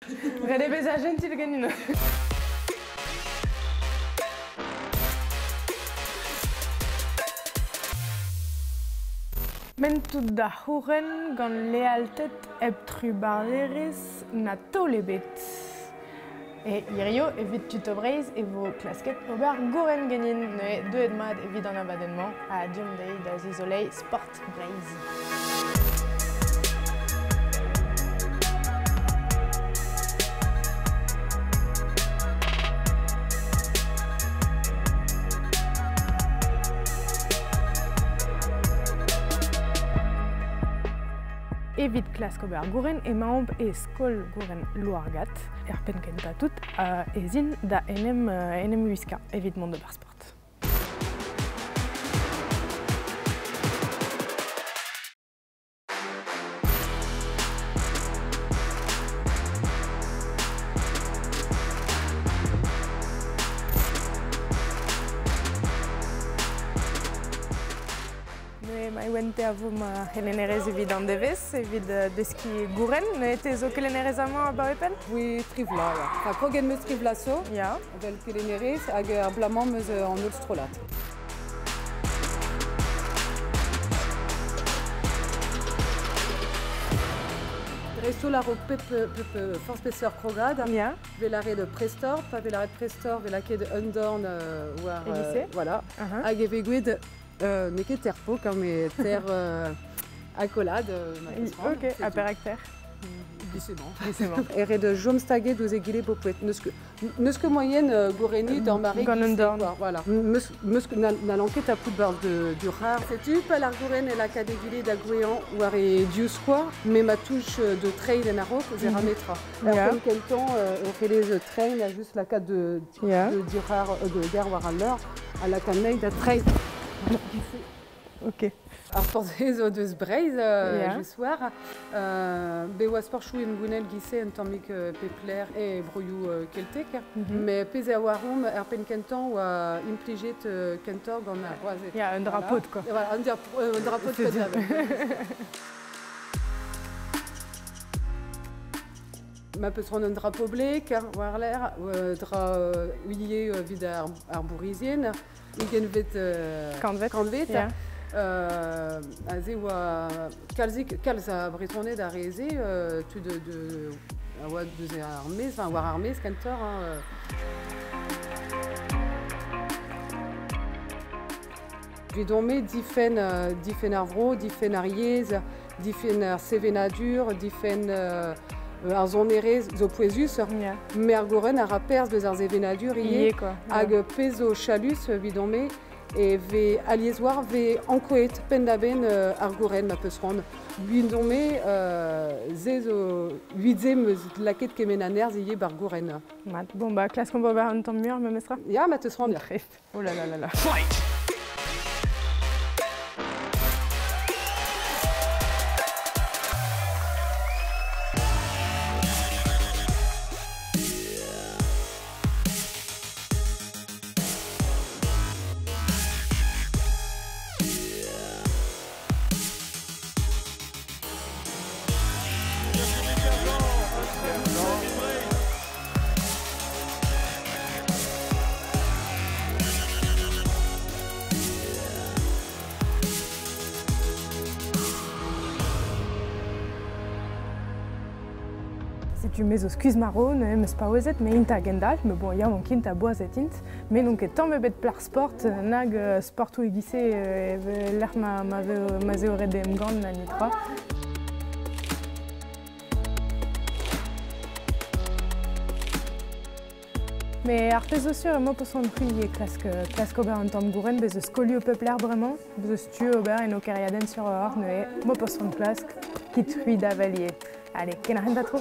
Ret eo bezañ jentil ganin. Mentout da c'houren gant lealted hep trubarderezh na taol ebet. E hirio, evit Tuto Breizh, e vo klasket ober gouren ganin. Neuze deuet mat evit an abadenn-mañ ha deomp dezhi da zizoleiñ sport Breizh. Evit klask ober gouren emaomp e skol gouren Louargat, er penn kentañ tout, ez in da en em wiskañ evit mont d'ober sport. Maïwen, te a vo ma c'helennerez evit an devezh, evit deskiñ gouren. Neuze te zo kelennerez amañ abaoe pell? Oui, tri vloaz, ya. Enfin, kroget 'm eus tri vloaz zo, evel kelennerez, hag ar bloaz-mañ 'm eus an holl strollad. Dreist-holl a-raok pep forzh peseurt krogad, 'vez lâret prestor, pa vez lâret prestor, 'vez lakaet un dorn war... Voilà. Hag e vez gwelet n'eo ket ter pok, hein, met ter accolade. Ok, ha perak ter? Disebant. Eret chom staget ouzh egile bopred. N'eus ket moaien gourenniñ d'ur mare gant un dorn. Voilà. Meus n'hallan ket tapout barzh du c'har. Setu pal ar gouren e lakaat egile da gouezhañ war e divskoaz, me ma touch de treid en a-raok, ze ra netra. Er penn kentañ, o c'hellez trein a just lakaat de divc'har de gar war al leur ha lakaat anezhi da treiñ. Ok. Ar sport-se zo deus Breizh just war. Bet oa sportoù hengounel giz-se un tammig pep lec'h e broioù keltek. Met pezh a oaromp er penn kentañ oa implijet kentoc'h gant ar gwazed. Ya, un drapeau quoi. Voilà, un drapeau de Ma peus c'hoant un dra poblek war-lerc'h, dra ivez evit ar bourc'hizien, ugentvet kantved. Aze oa kalzik, kalz a Bretoned a re-se, tud de, a oa deus ar maez, enfin war ar maez kentoc'h. Hein. Evidon-me, difenn, difenn ar vro, difenn ar yezh, difenn ar sevenadur, difenn ar sonerezh zo pouezus. Met ar gouren a ra perzh deus ar sevenadur ivez. Hag pezh zo chalus evidon-me e vez alies war vez ankouaet penn-da-benn ar gouren ma peus c'hoant. Evidon-me, se zo evit-se 'm eus lakaet kement a nerzh ivez ba'r gouren. Mat. Bon, bah, klaskomp ober un tamm muioc'h memestra. Ya, ma teus c'hoant. Oh là là là là. Fight! Setu me zo skuizh-marv, neuze 'm eus paouezet, me int a-gendalc'h, met bon, yaouank int ha boazet int. Me n'on ket tamm ebet plac'h sport, nag sportoù e-giz-se lec'h ma 'z eo ret emgann na netra. Mais ar pezh zo sur emañ peus c'hoant c'hwi e klask ober un tamm gouren, bez eus skolioù pep lec'h bremañ, bez eus tu ober en ho kêriadenn sur hoc'h neuze, mo peus c'hoant klask, kit c'hwi da valier. Allez, ken ar hent tro!